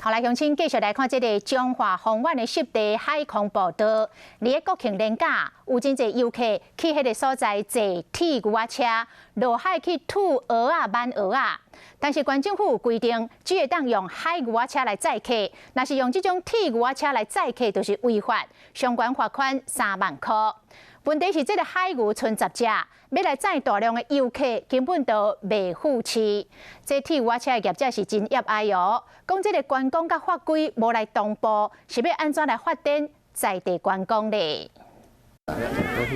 好來，鄉親繼續來看這个彰化豐原的濕地海空步道，佇咧國慶連假，有真濟遊客去彼个所在坐鐵牛仔車落海去揬蚵仔、挽蚵仔。但是縣政府有規定，只會當用海牛仔車來載客，若是用這種鐵牛仔車來載客，就是違法，上懸罰款3萬箍。問題是這个海牛賰十隻，欲來載大量的遊客，根本就袂赴市。這鐵牛仔車的業者是真挹哀哦，講這个觀光佮法規無來同步，是欲按怎來發展在地觀光咧？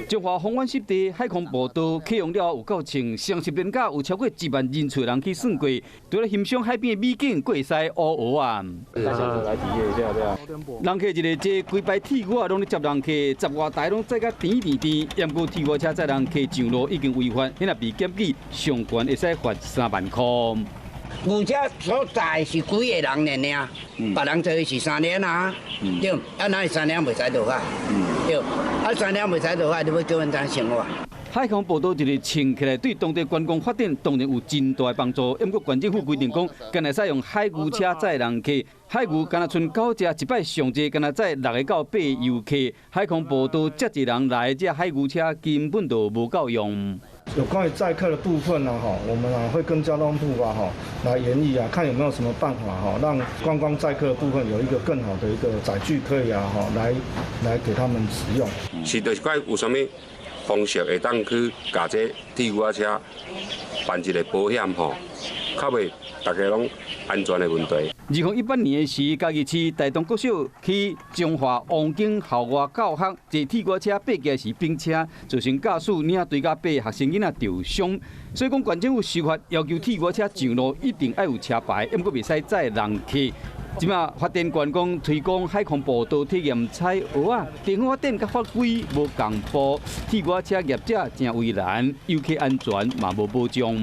彰化豐原濕地海空步道啟用了後有夠長，雙十連假有超過1萬人次人去耍過，除了欣賞海邊的美景，閣會使挖蚵仔。來體驗一下，對啊。人客一个坐幾排鐵牛仔攏咧接人客，十外台攏載甲甜甜甜。毋過鐵牛車載人客上路已經違法，若被檢舉，上懸會使罰3萬箍。牛車所載是幾个人爾爾，別人坐的是三輪啊，對，啊哪會三輪袂使落海？對，啊三輪袂使落海，你欲叫阮怎生活？海空步道一个穿起來，對當地觀光發展當然有真大的幫助。毋過縣政府規定講，干焦會使用海牛車載人客，海牛干焦賰九隻，一擺上濟干焦載六个到八个遊客。海空步道遮濟人來，這海牛車根本就無夠用。有關於載客的部分呢，哈，我們啊會跟交通部啊，哈來研議啊，看有沒有什麼辦法哈，讓觀光載客的部分有一個更好的一個載具可以啊，哈，來給他們使用。是，就是看有啥物方式會當去共這鐵牛仔車辦一个保險吼，較袂大家攏安全的問題。2018年的時，嘉義市大同國小去彰化王景校外教學，坐鐵牛車爬起來是冰車，造成駕駛領隊佮八个學生囡仔著傷。所以講，縣政府修法要求鐵牛車上路一定愛有車牌，毋過袂使載人客。這馬發展觀光推廣海空步道體驗採蚵仔，地方發展佮法規無仝步，鐵牛車業者誠為難，遊客安全嘛無保障。